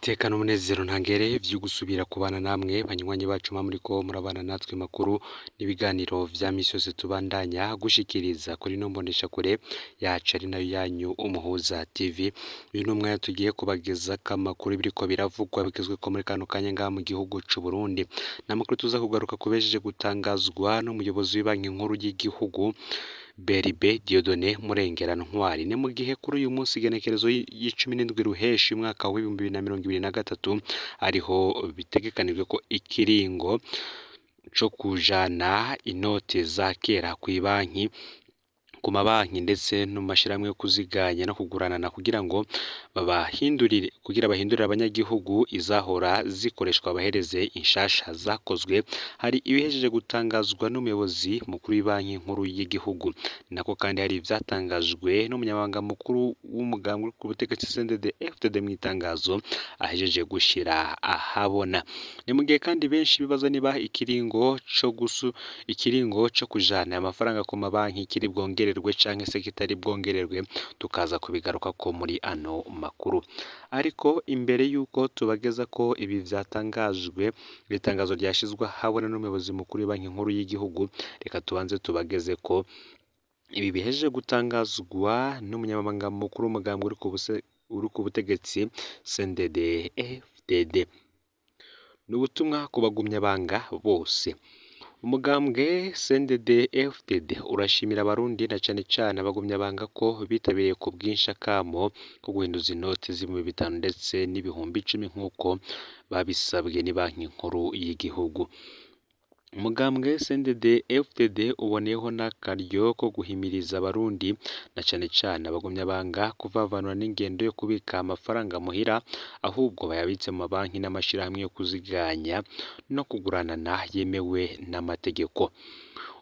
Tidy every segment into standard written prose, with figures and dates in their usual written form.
Niteka n'umunezero ntangere vyo gusubira kubana namwe banywanyi bacu mwa muriko murabana natwe makuru n'ibiganiro vya misi yose tubandanya gushikiriza kuri ino mboneshakure yacu ari nayo yanyu Umuhuza TV. Uyu ni umwanya tugiye kubagezako amakuru biriko biravugwa bigezweko muri kano kanya ngaha mu gihugu c'Uburundi. Ni amakuru tuza kugaruka ku bihejeje gutangazwa n'umuyobozi w'ibanki nkuru y'igihugu Beribe Dieudonné Murengerantwari. Ni mu gihe kuri uyu munsi igenekerezo y'icumi n'indwi Ruheshi umwaka w'2023 ariho bitegekanijwe ko ikiringo co kujana inote za kera kw'ibanki, ku mabanki ndetse no mu mashirahamwe yo kuziganya no kuguranana kugira ngo babahindurire, kugira bahindurire abanyagihugu izahora zikoreshwa bahereze inshasha zakozwe. Hari ibihejeje gutangazwa n'umuyobozi mukuru w'ibanki nkuru y'igihugu, nako kandi hari ivyatangajwe n'umunyamabanga mukuru w'umugambi uri ku butegetsi CNDD FDD mw'itangazo ahejeje gushira ahabona. Ni mu gihe kandi benshi bibaza niba ikiringo co kujana amafaranga ku mabanki kiri bwongererwe canke se kitari bwongererwe, tukaza kubigarukako muri ano makuru. Ariko imbere yuko tubageza ko ibi vyatangajwe, iri tangazo ryashizwe ahabona n'umuyobozi mukuru w'ibanki nkuru y'igihugu, reka tubanze tubageze ko ibi bihejeje gutangazwa n'umunyamabanga mukuru w'umugambi uri ku butegetsi CNDD FDD. Ni ubutumwa ku bagumyabanga bose. Umugambwe CNDD FDD urashimira Abarundi na cane cane abagumyabanga ko bitabiriye ku bwinshi akamo ko guhinduza inoti z'ibihumbi 5 ndetse n'ibihumbi 10 nk'uko babisabwe n'ibanki nkuru y'igihugu. Umugambwe CNDD FDD uboneyeho n'akaryo ko guhimiriza Abarundi na cane cane abagumyabanga kuvavanura n'ingendo yo kubika amafaranga muhira, ahubwo bayabitse mu mabanki n'amashirahamwe yo kuziganya no kuguranana yemewe n'amategeko.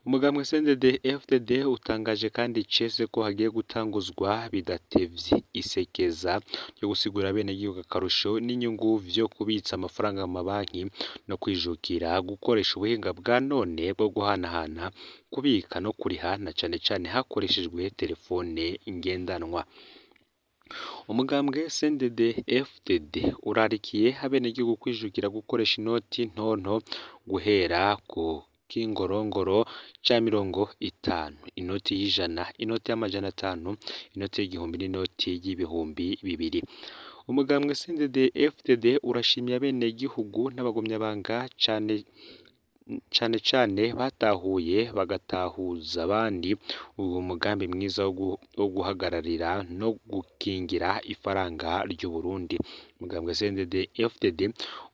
Umugambwe CNDD FDD utangaje kandi icese ko hagiye gutanguzwa bidatevye isekeza ryo gusigurira abenegihugu akarusho n'inyungu vyo kubitsa amafaranga mu mabanki no kwijukira gukoresha ubuhinga bwa none bwo guhanahana, kubika no kuriha na cane cane hakoreshejwe terefone ngendanwa. Umugambwe CNDD FDD urarikiye abenegihugu kwijukira gukoresha inoti ntonto guhera ku k'ingorongoro ca 50, inoti y'ijana, inoti y'amajana 5, inoti y'igihumbi n'inoti y'ibihumbi 2. Umugambwe CNDD FDD urashimiye abenegihugu n'abagumyabanga cane cane cane batahuye bagatahuza abandi uwo mugambi mwiza wo guhagararira no gukingira ifaranga ry'Uburundi. Umugambwe CNDD FDD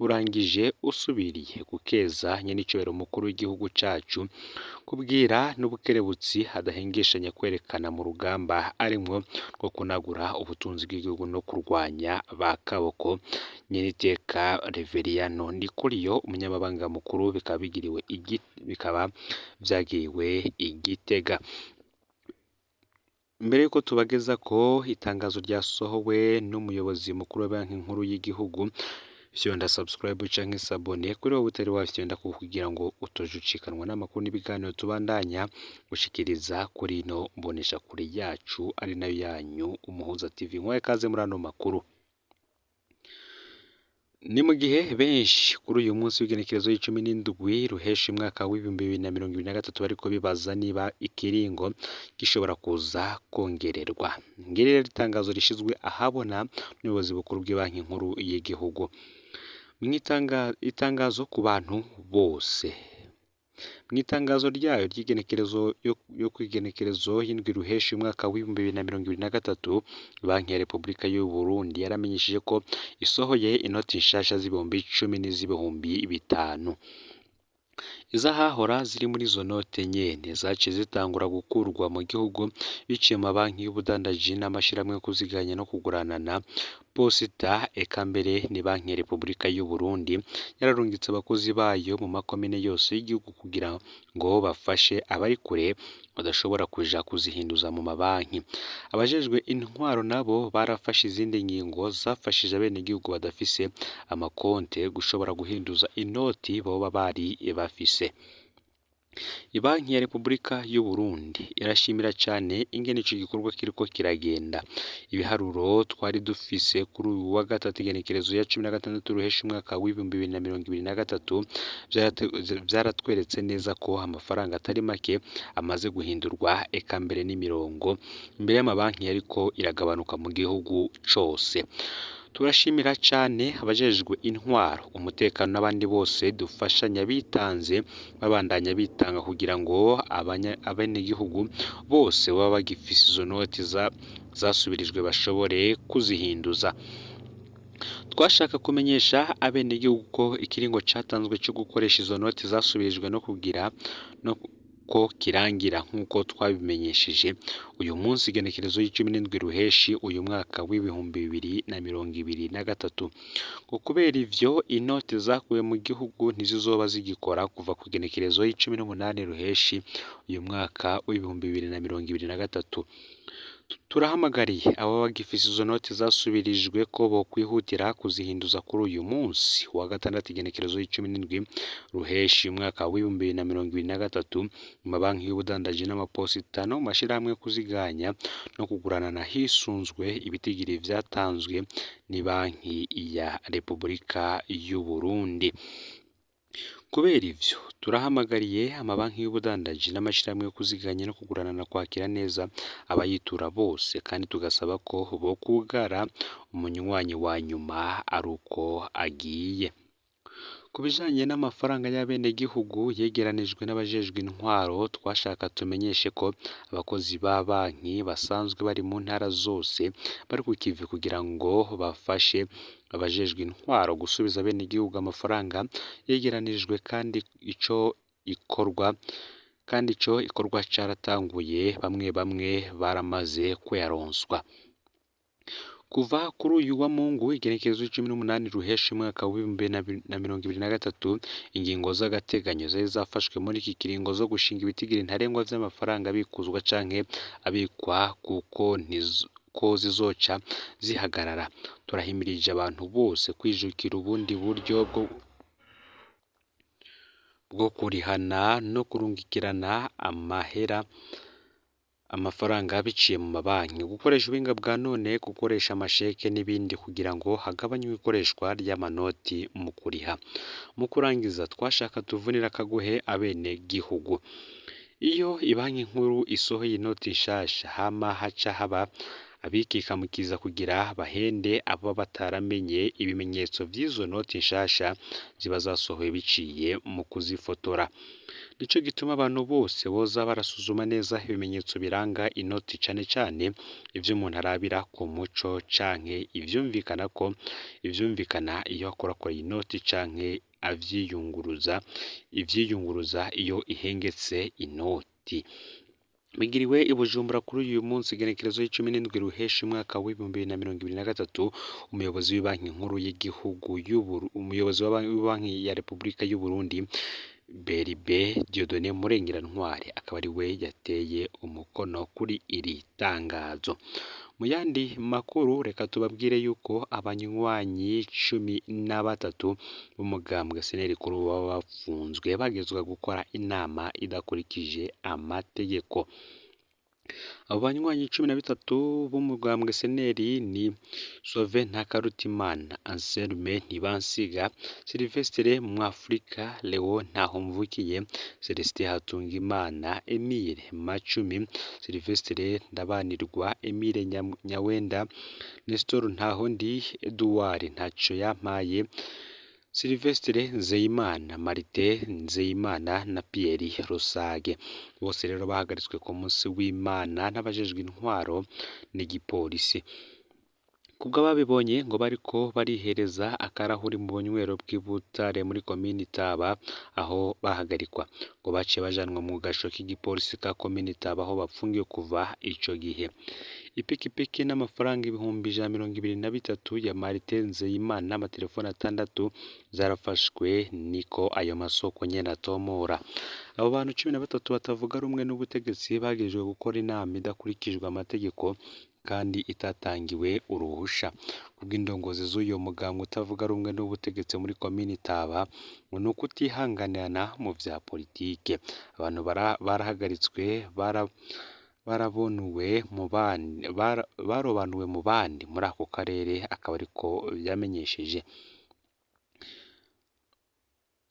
urangije usubiriye gukeza nyenicubahiro umukuru w'igihugu cacu kubwira n'ubukerebutsi adahengeshanya kwerekana mu rugamba arimwo rwo kunagura ubutunzi bw'igihugu no kurwanya ba kaboko. Nyeniteka Reveriyano Ndikuriyo, umunyamabanga mukuru, bikaba vyagiriwe i Gitega. Mbere yuko tubageza ko itangazo ryasohowe n'umuyobozi mukuru wa banki nkuru y'igihugu, fyonda subscribe canke s'abonner kuri wowe utari wafyonda kugira ngo utoje ucikanwa n'amakuru n'ibiganiro tubandanya gushikiriza kuri ino mboneshakure yacu ari nayo yanyu Umuhuza TV. Nkwaye ikaze muri ano makuru. Ni mu gihe benshi kuri uyu munsi w'igenekerezo y'icumi n'indwi Ruheshi umwaka w'2023 bariko bibaza niba ikiringo gishobora kuza kongererwa. Ngiri rero itangazo rishizwe ahabona n'ubuyobozi bukuru bw'ibanki nkuru y'igihugu. Itangazo ku bantu bose. Mw'itangazo ryayo ry'igenekerezo yo kw'igenekerezo y'indwi Ruheshi umwaka w'2023, Banki ya Repubulika y'u Burundi yaramenyesheje ko isohoye inoti nshasha z'ibihumbi 10 n'iz'ibihumbi 5. Izahahora ziri muri izo note nyene zaciye zitangura gukurwa mu gihugu biciye mu mabanki y'ubudandaji n'amashirahamwe yo kuziganya no kuguranana, posita, eka mbere ni Banki ya Repubulika y'u Burundi yararungitse abakozi bayo mu makomine yose y'igihugu kugira ngo bafashe abari kure badashobora kuja kuzihinduza mu mabanki. Abajejwe intwaro nabo barafashe izindi ngingo zafashije abenegihugu badafise amakonte gushobora guhinduza inoti boba bari bafise. Ibanki ya Repubulika y'u Burundi irashimira cane ingene ico gikorwa kiriko kiragenda. Ibiharuro twari dufise kuri uyu wa gatatu igenekerezo ya 16 ruhesha umwaka w'2023 vyaratweretse neza ko amafaranga atari make amaze guhindurwa, eka mbere n'imirongo imbere y'amabanki yariko iragabanuka mu gihugu cose. Turashimira cane abajejwe intwaro, umutekano n'abandi bose dufashanya bitanze babandanya bitanga kugira ngo abenegihugu bose baba bagifise izo noti zasubirijwe bashobore kuzihinduza. Twashaka kumenyesha abenegihugu ko ikiringo catanzwe co gukoresha izo noti zasubirijwe no kugira no ko kirangira nk'uko twabimenyesheje uyu munsi igenekerezo y'17 ruheshi uyu mwaka w'2023. Ngo kubera ivyo inoti zakuwe mu gihugu ntizizoba zigikora kuva ku igenekerezo y'18 ruheshi uyu mwaka w'2023. Turahamagariye abo bagifise izo noti zasubirijwe ko bokwihutira kuzihinduza kuri uyu munsi wa gatandatu igenekerezo y'17 ruheshi umwaka w'2023 mu mabanki y'ubudandaji n'amaposita no mu mashirahamwe yo kuziganya no kuguranana hisunzwe ibitigiri vyatanzwe n'ibanki ya Repubulika y'u Burundi. Kubera ivyo turahamagariye amabanki y'ubudandaji n'amashirahamwe yo kuziganya no kuguranana kwakira neza abayitura bose, kandi tugasaba ko bokugara umunywanyi wa nyuma ari uko agiye. Ku bijanye n'amafaranga y'abenegihugu yegeranijwe n'abajejwe intwaro, twashaka tumenyeshe ko abakozi ba banki basanzwe bari mu ntara zose bari ku kivi kugira ngo bafashe abajejwe intwaro gusubiza abenegihugu amafaranga yegeranijwe, kandi ico ikorwa caratanguye, bamwe bamwe baramaze kuyaronswa. Kuva kuri uyu wa Mungu igenekerezo 18 ruhesha umwaka w'2023 ingingo z'agateganyo zari zafashwe muri iki kiringo zo gushinga ibitigiri ntarengwa vy'amafaranga abikuzwa canke abikwa kuko ko zizoca zihagarara. Turahimirije abantu bose kwijukira ubundi buryo bwo kurihana no kurungikirana amahera amafaranga biciye mu mabanki, gukoresha ubuhinga bwa none, gukoresha amasheke n'ibindi kugira ngo hagabanywe ikoreshwa ry'amanoti mu kuriha. Mu kurangiza twashaka tuvunira akagohe abenegihugu. Iyo ibanki nkuru isohoye inoti nshasha hama haca haba abikikamukiza kugira bahende abo bataramenye ibimenyetso vy'izo noti nshasha ziba zasohowe biciye mu kuzifotora. Nico gituma abantu bose boza barasuzuma neza ibimenyetso biranga inoti, cane cane ivyo umuntu arabira ku muco canke ivyumvikana ko ivyumvikana iyo akorakora inoti canke avyiyunguruza ivyiyunguruza iyo ihengetse inoti. Bigiriwe i Bujumbura kuri uyu munsi igenekerezo y'17 ruhesha umwaka w'2023 umuyobozi w'ibanki nkuru y'igihugu umuyobozi wa banki ya Repubulika y'u Burundi BRB Dieudonné Murengerantwari akaba ari we yateye umukono kuri iri tangazo. Mu yandi makuru reka tubabwire yuko abanywanyi 13 b'umugambwe SNL kuri ubu baba bafunzwe bagezwa gukora inama idakurikije amategeko. Abo banywanyi 13 b'umugambwe SNL ni Sauve Ntakarutimana, Anselme Ntibansiga, Sylvestre Mwafrika, Leo Ntahomvukiye, Celestin Hatungimana, Emile Macumi, Sylvestre Ndabanirwa, Emile Nyawenda, Nestor Ntahondi, Edouard Ntacoyampaye, Sylvestre Nzeyimana, Martin Nzeyimana na Pierre Rusage. Bose rero bahagaritswe ku munsi w'Imana n'abajejwe intwaro n'igipolisi. Kubwo ababibonye ngo bariko barihereza akarahuri mu bunywero bw'i Butare muri komini Taba aho bahagarikwa, ngo baciye bajanwa mu gasho k'igipolisi ka komini Taba aho bapfungiwe kuva ico gihe. Ipikipiki n'amafaranga 123,000 ya Martin Nzeyimana n'amatelefone 6 zarafashwe, niko ayo masoko nyene atomora. Abo bantu 13 batavuga rumwe n'ubutegetsi bagirijwe gukora inama idakurikijwe amategeko Kandi itatangiwe uruhusha. Kubw'indongozi z'uyo mugambwe utavuga rumwe n'ubutegetsi muri komini Taba, ngo ni ukutihanganirana mu vya politike. Abantu barahagaritswe, barobanuwe mu bandi muri ako karere, akaba ariko vyamenyesheje.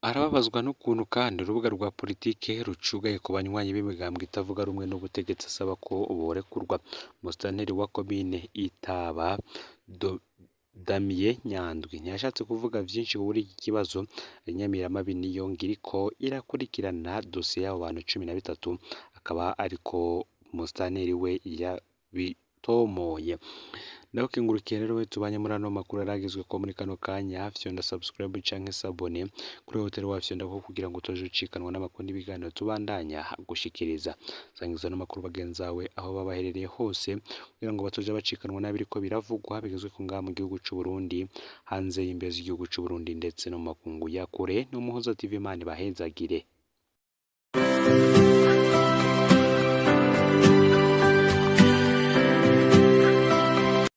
Arababazwa n'ukuntu kandi urubuga rwa politike rucugaye ku banywanyi b'imigambwe itavuga rumwe n'ubutegetsi, asaba ko borekurwa. Umusitanteri wa komine Itaba, Damien Nyandwi, ntiyashatse kuvuga vyinshi kuri iki kibazo. Inyamiramabi niyo ngiriko irakurikirana dosiye y'abo bantu 13, akaba ariko umusitanteri we yabitomoye. Ndagukengurukiye rero we tubanye muri ano makuru yaragizwe ko muri kano kanya. Fyonda subscribe canke s'abonner kuri hoteli wafyonda ko kugira ngo utoje ucikanwa n'amakuru n'ibiganiro tubandanya gushikiriza. Sangiza ano makuru bagenzi bawe aho baba baherereye hose kugira ngo batoje bacikanwa n'abiriko biravugwa bigezwe ko ngaha mu gihugu c'u Burundi, hanze y'imbibe z'igihugu c'u Burundi ndetse no mu makungu ya kure. N'Umuhoza TV, Imana ibahezagire.